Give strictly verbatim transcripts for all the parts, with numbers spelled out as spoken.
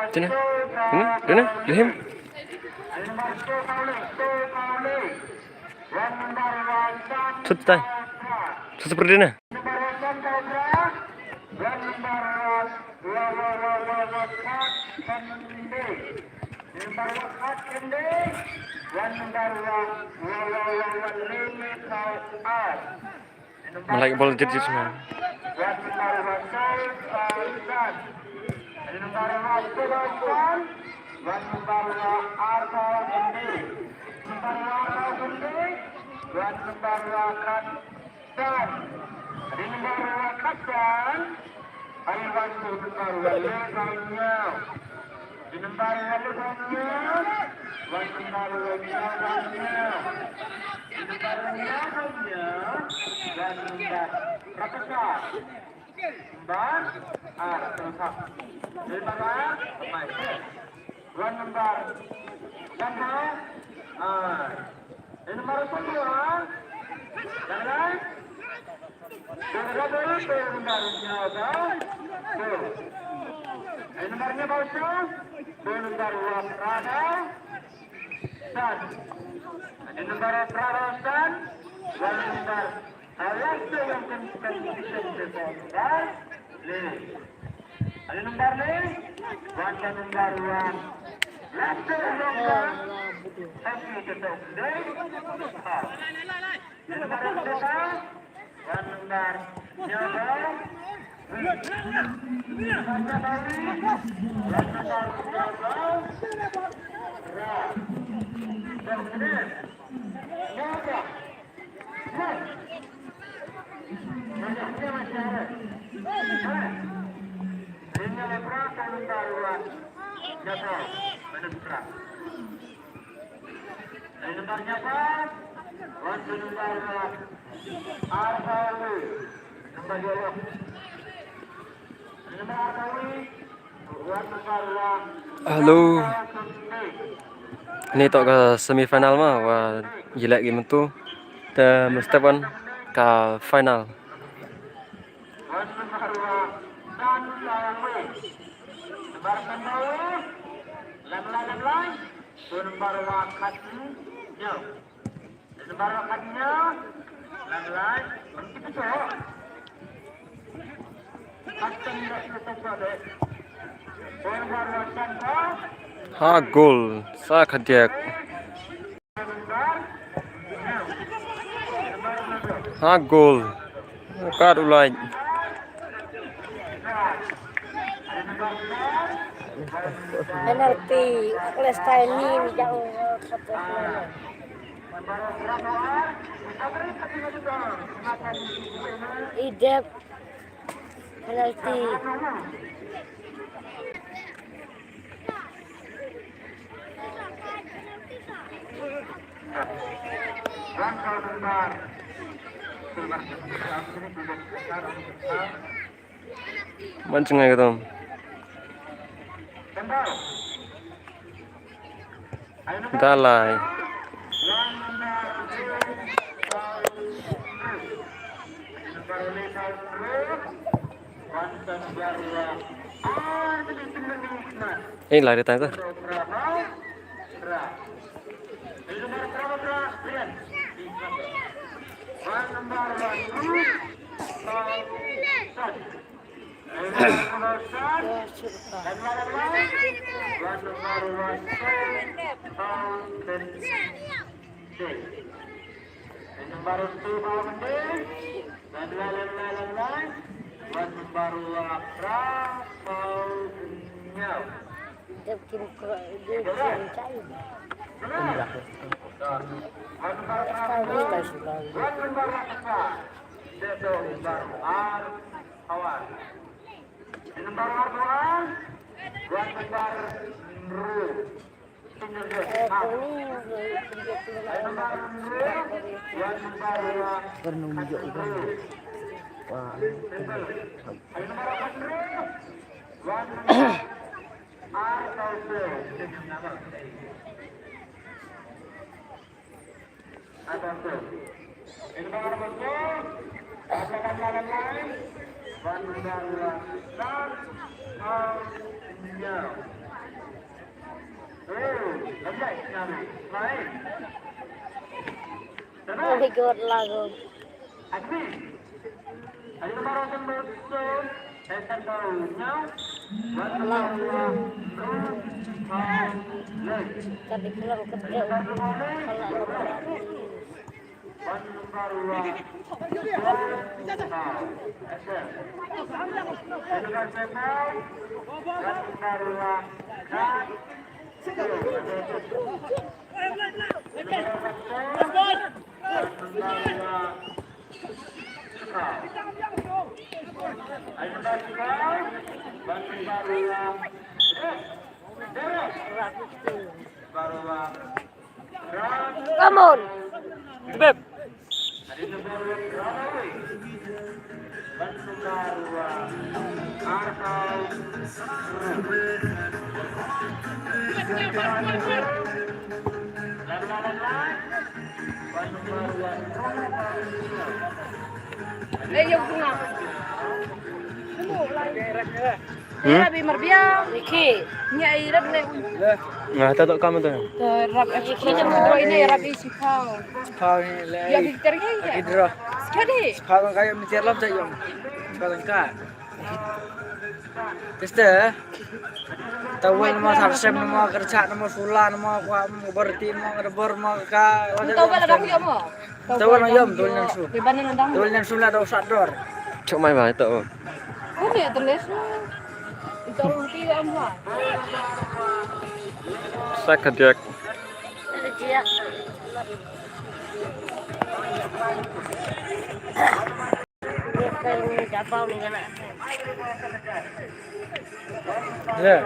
Sini, sini, sini. Sut tai. Sut seperti ini. Malak bol jit jit semua. Hello. Ni to ka semi final ma wa jilek gi mentu. Te mesti pun ka final. Ha gol sa khadiak. Ha gol. Kat ulai. Penalti. Aku le style ni jauh. Idep. Penalti. Ban jngai ka dom. Dalai. Eh, lari tang tu. Oh my God, lagu. Lagu. Tadi bilang kerja. Kalau Come on. Beb. Eh, yung bunga. Hmm? Rap i marbia. Iki. Nya i rap le. Nga ta to kam to. Rap i kita mudro ini rap i sipau. Sipau ni le. Ya Victor ni ya. Hidro. Sekali. Sipau kan kayu mencir lam sayong. Sipau kan ka. Teste. Tawal nama sarsem nama kerja nama sula nama kuat nama berti nama kedebar nama ka. Tawal ada yang mau. Tawal na yom, tawal nang su. Tawal nang su la da usat dor. Chok mai ba to. Ko ne to les. Ito ang ti am ha. Sa ka diak. Ya.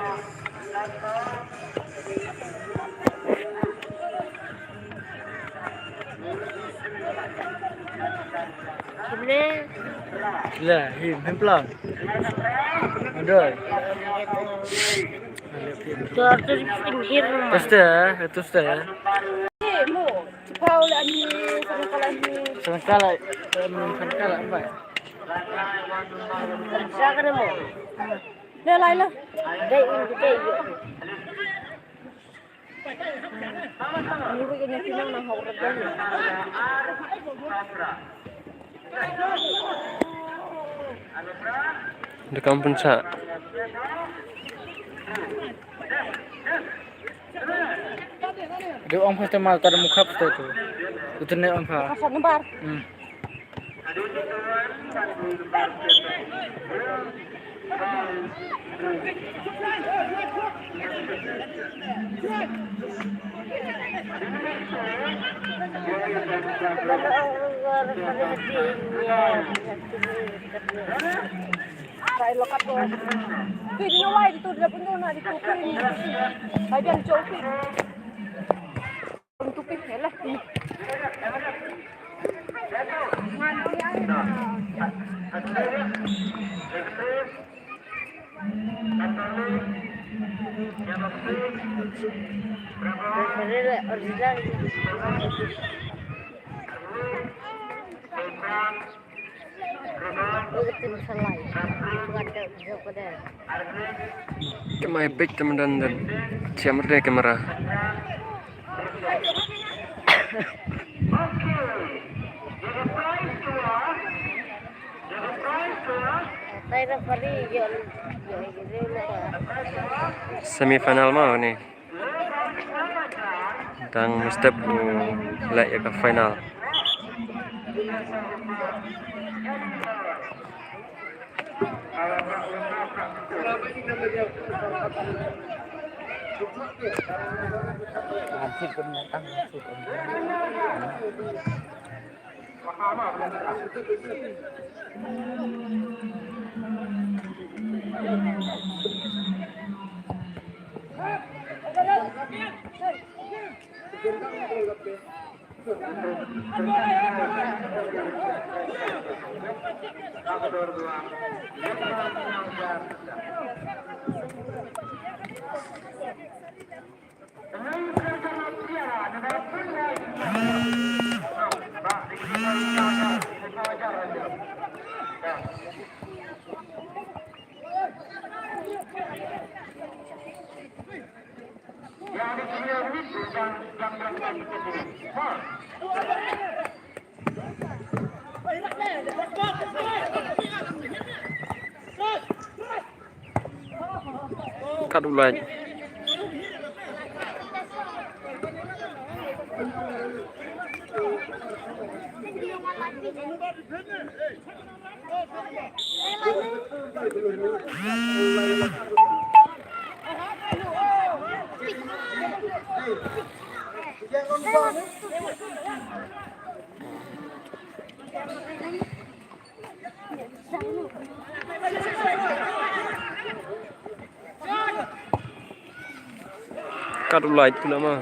Sibne. La, hi, hemplang. Aduh. Tuh, tuh, pinggir. Terus deh, terus deh. Sipau la ni, sangkal la ni. Sangkal la, em, sangkal la, apa? Kerja kan mo? Dei lai la. Dei in dei. Ni ko ni kinang na hok ra dei. Dei kam pynsa. Dei ong pha te ma ka dei mukhap te tu. Utu ne ong pha. Pasal nomor. Hmm. Try lo kat ko. Pin no wai ditu, dia pun tu na ditu pin. Hai dia cok pin. Pun tu pin lah. Kamai pek teman dan dan siamar deh kamera. Semi final ma ni. Dang mestep u leh ïa ka final. Kat u lait. Kat u lait pula ma.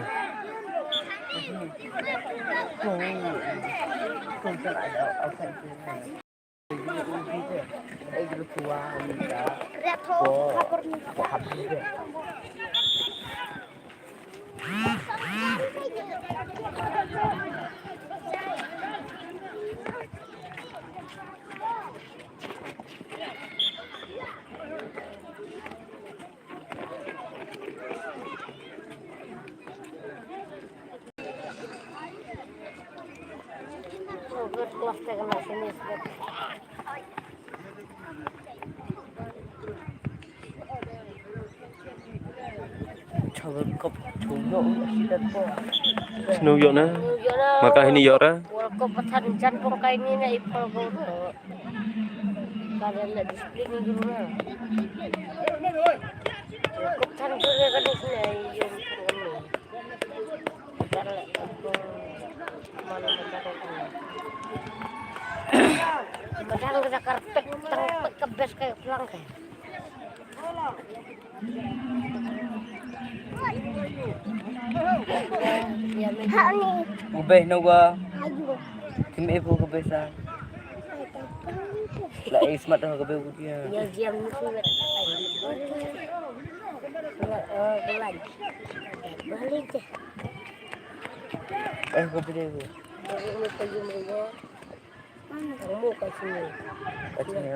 Snu ïoh na. Maka hini ïoh ra. World Cup pathan jan pong kai ni na ipol go. Kada la discipline ni guru na. World Cup than guru ka ni sini ïoh. Madang ka karpet tang pet ka bes ka plang ka. Ubeh no ga. Kim e bu ka besa. La e smat ha ka be u dia. Ya jam ni ku. Eh, ka be de. Ka sini. Ka sini.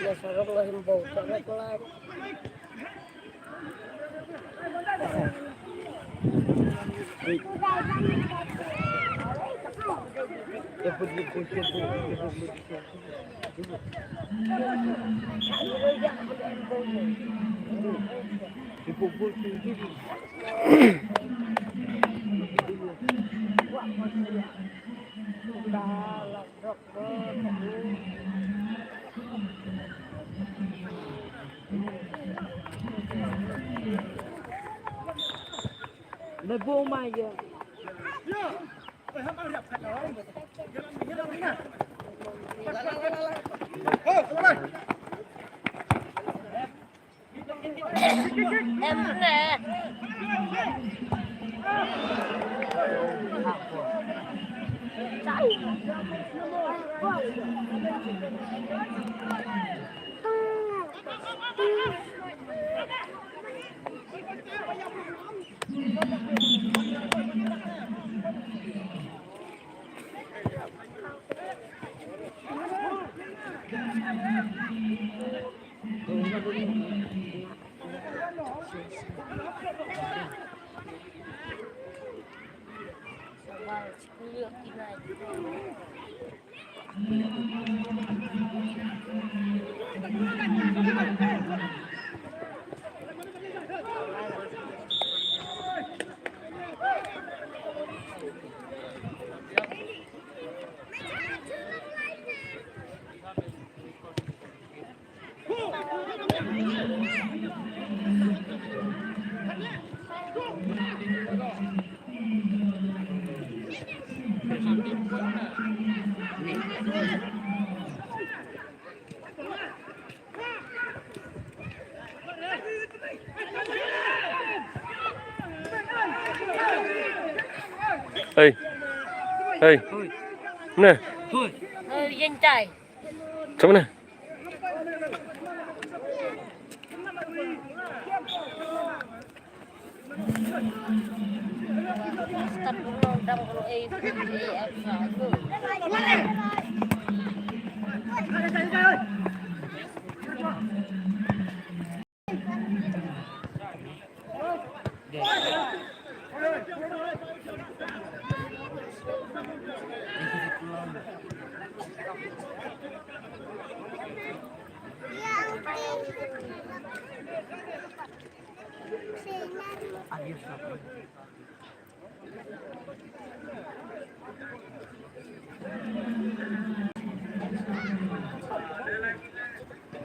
Ya sarong la him bau ka la. Hey. Hey. Nè. Ôi, dân trai. Sao nè?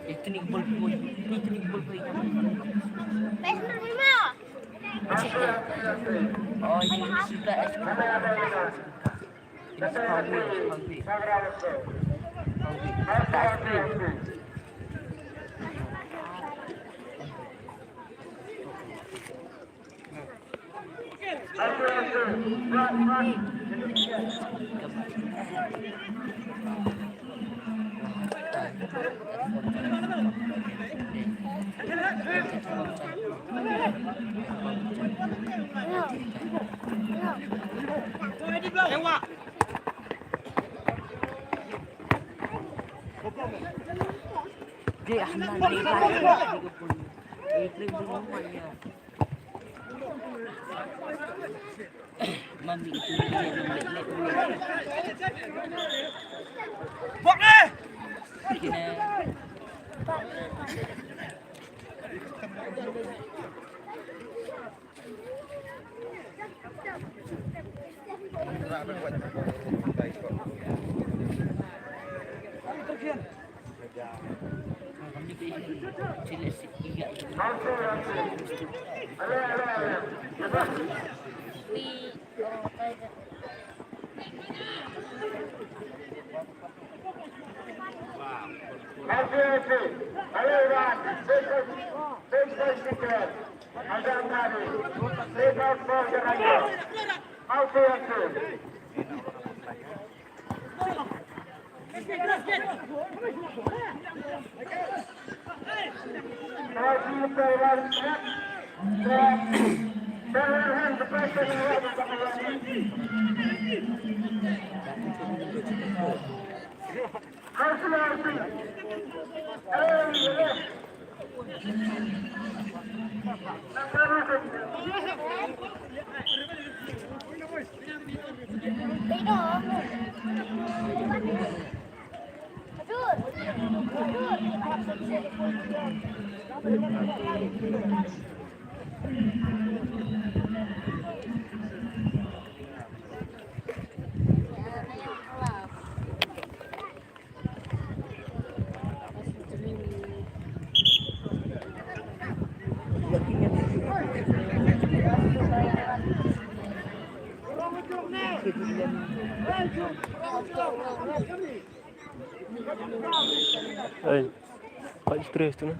Ethnic ball boy, ethnic ball boy. Oh, ini sudah. Ini Pawi, Pawi. Pawi. Pawi. Hey, Pak Istri itu nah.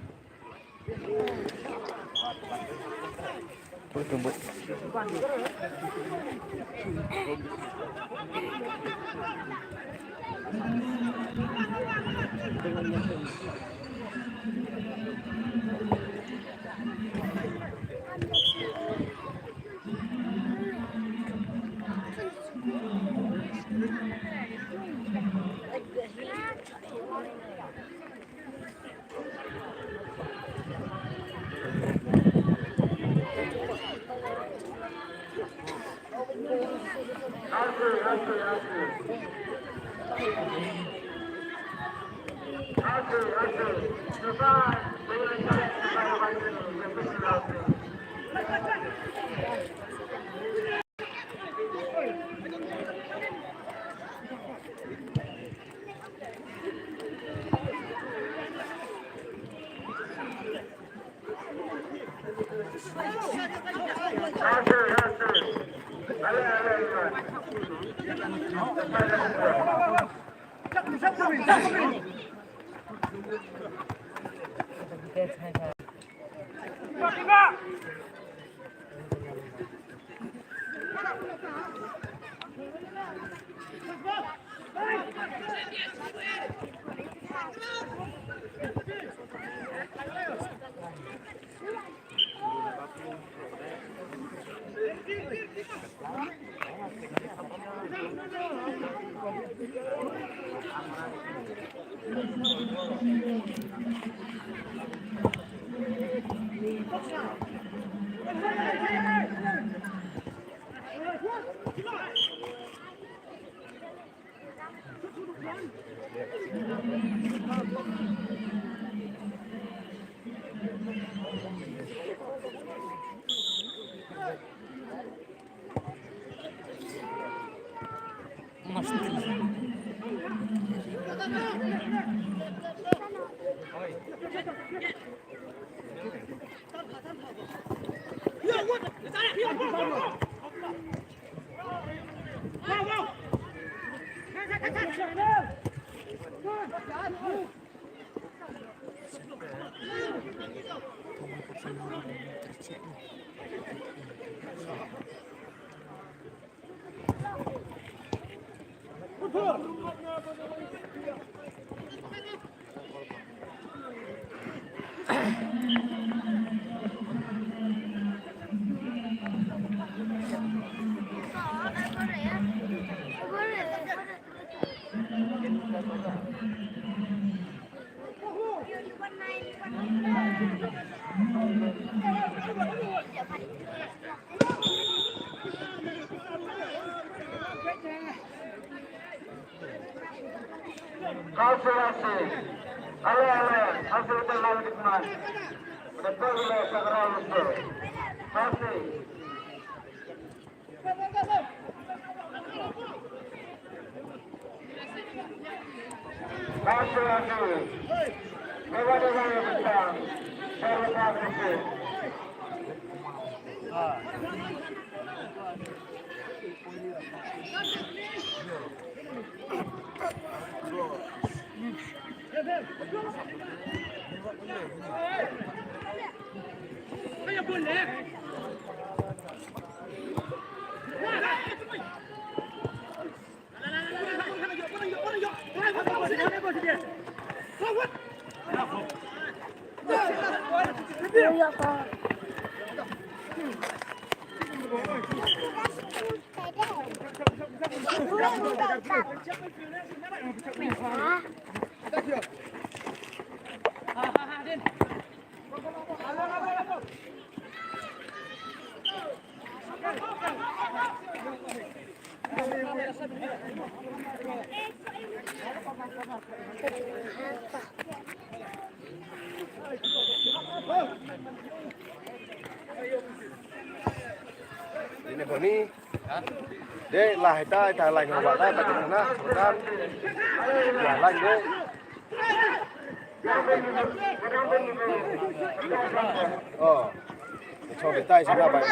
Kasi, kasi. Ale, ale. Kasi kita lawan di kemana? Betul, betul, sekarang, betul. Kasi. Ini Boni. Dek lah ita ita lain orang lah pada sana. Kan. Ya lain dek. Oh. Chong ita sana baik.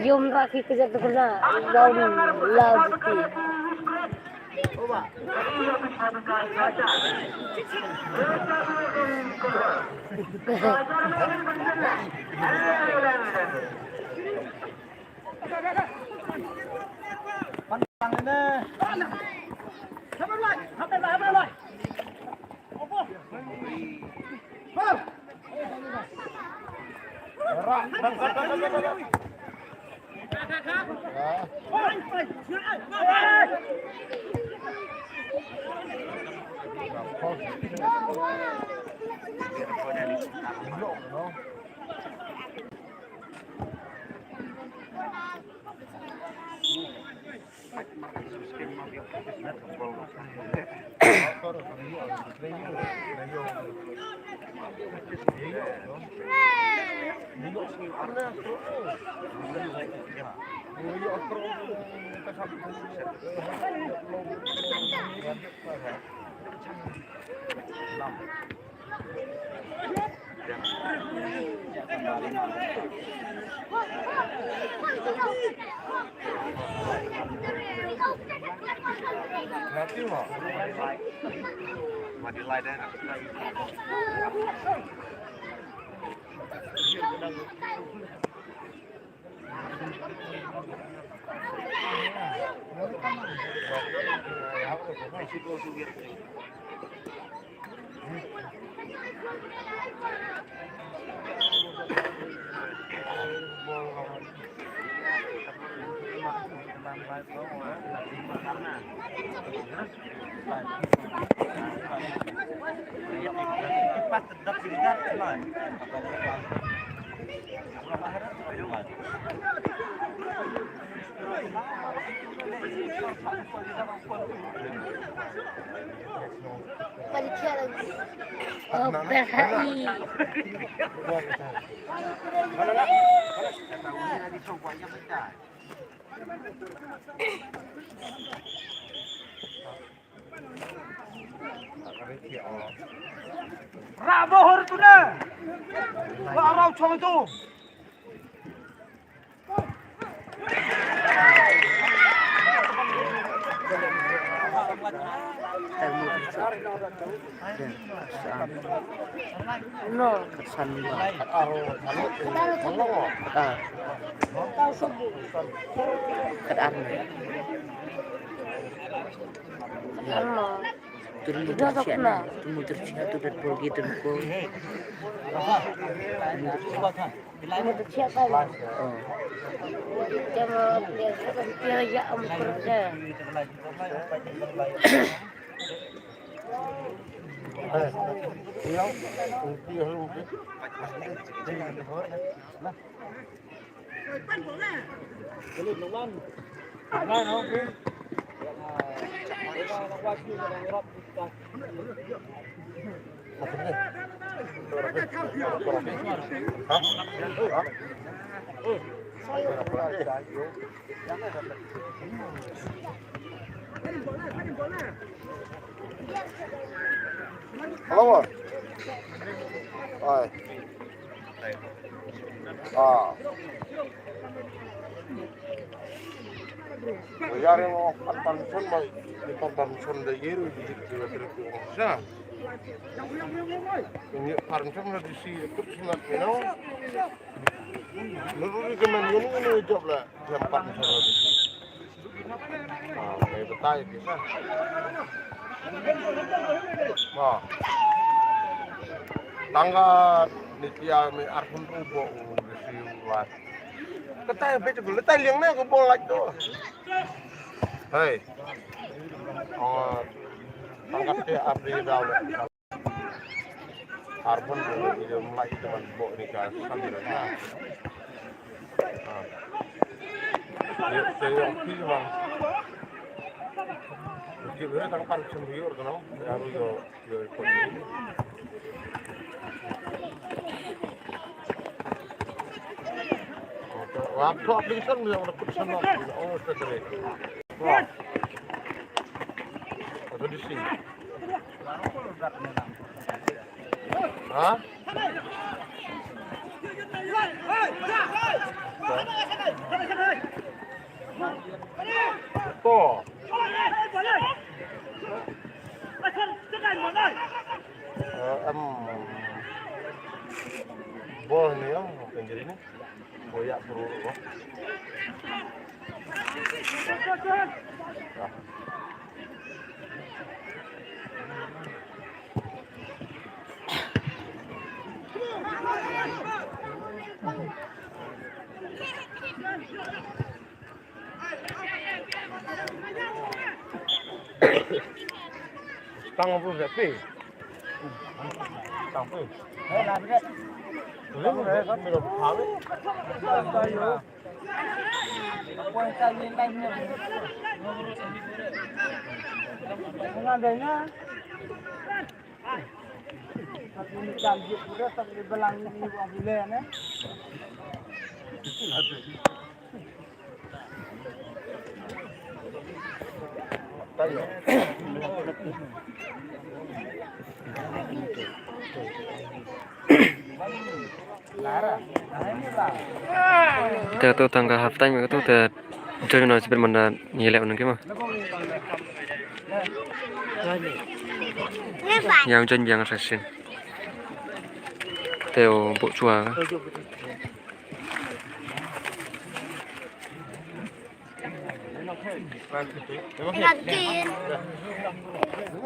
Yom rakhi kejap tu kena lawan lawan jiti. Rah bohor tu na. Wa rau chong tu. No. Khat san ba. Khat ar. Khat ar. Ya. Tun mu ter sia na. Tun mu ter sia tu dat bol gi tun ko. Tun mu ter sia ka. Oh. Jama dia dia ya am kerja. Hello. Ai. Ah. Yare mo permission ba, permission da yeru di di di di sa. Ini permission da di si ikut sunat mino. Nuru di kemen ini ini job lah. Yang permission da di si. Ah, mai batai ki sa. Ah. Tangga ni tia mai arphew hynriew bok u received last. Katai bit ko letai liang na ko bol lak tu. Hei. Oh. Tangga te arphew hynriew daw le. Arphew hynriew ida mlai ida man bok ni ka san na. Ah. Yo, te yo pi man. Ki bere tang pan chen yo ko no. Ya ru yo yo ko. Wa to application yo ko san no. Oh, sa tere. Wa. Apa di sini? Ha? To. Eh, em. Bol ni ya, pinggir ini. Boyak bro. Tang apa dah pi? Tang pi. Boleh boleh kan bila buka ni. Dengan adanya satu ni jam dia pura satu ni belang ni buat bila ni. Te to tang ka half time ka to te join na sipir manda nyelek nang kima. Yang join biang sa sin. Teo bok chua.